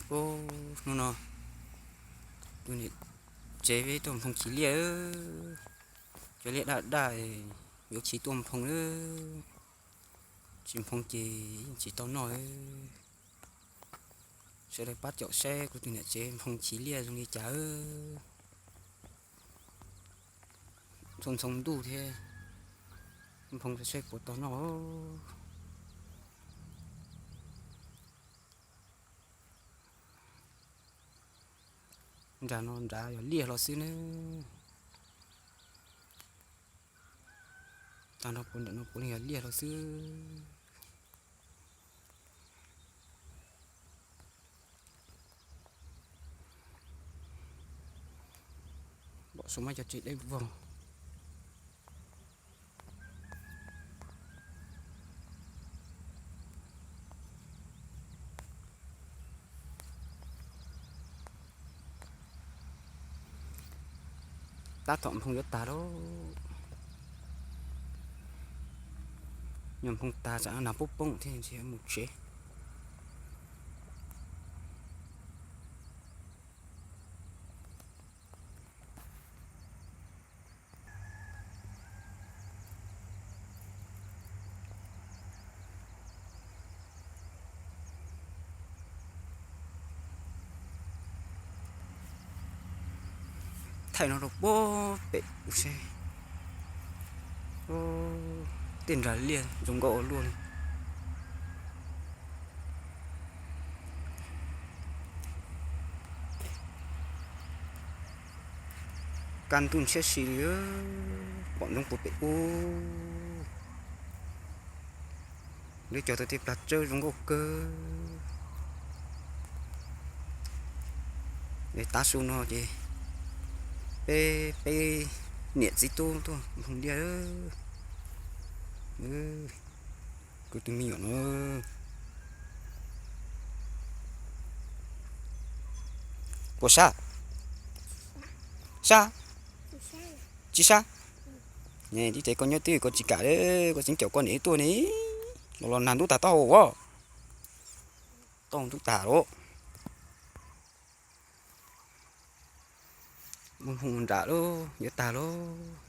Ub, hnub no tus niam tsev peb tuaj nphoo chiv liaj, cov liaj daj daj, yuav chiv tuaj nphoo, tsis nphoo ces yeej tsis tau noj. Sawv daws pab caum saib kuv tus niam tsev nphoo chiv liaj zoo li cas. Ntxhoo ntxhoo ntuj thiab, nphoo saib puas tau noj. Nram no nrad yog liaj hlo xwb na. Tag nrho puav nram no puav leej yog liaj hlo xwb. Pom saum mas cov tsev dawb vog. Tab tom nphoo yuav tag lauj. Nyuam nphoo tag tsam no nag poob poob thiab, mus tsev. Thaij no rau puag pem ub seb. Tej nrag liaj zoo nkauj ua luaj li. Kaj ntug ntshiab si li, pom ntsoov puag pem ub. Lub cog tau tej plag tsawb zoo nkauj kawg. Tav su no ces peb, peb niam txiv tub tuaj nphoo liaj. Kuv tus me nyuam no puas sab? Sab? Tsis sab. Tib ces koj nyob twj koj tsis kam, koj tseem caum koj niam tuaj ne. Los los nag ntub tag taub hau as. Taub hau ntub tag lawm. Mus nphoo nram lawm, yuav tag lawm.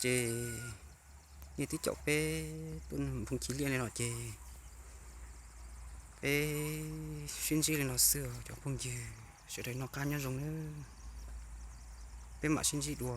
Ces nej twb caum peb tuaj nphoo chiv liaj li no ces peb sib ntsib li no xwb os cov phooj ywg. Sawv daws noj qab nyob zoo nawb. Peb mam sib ntsib dua.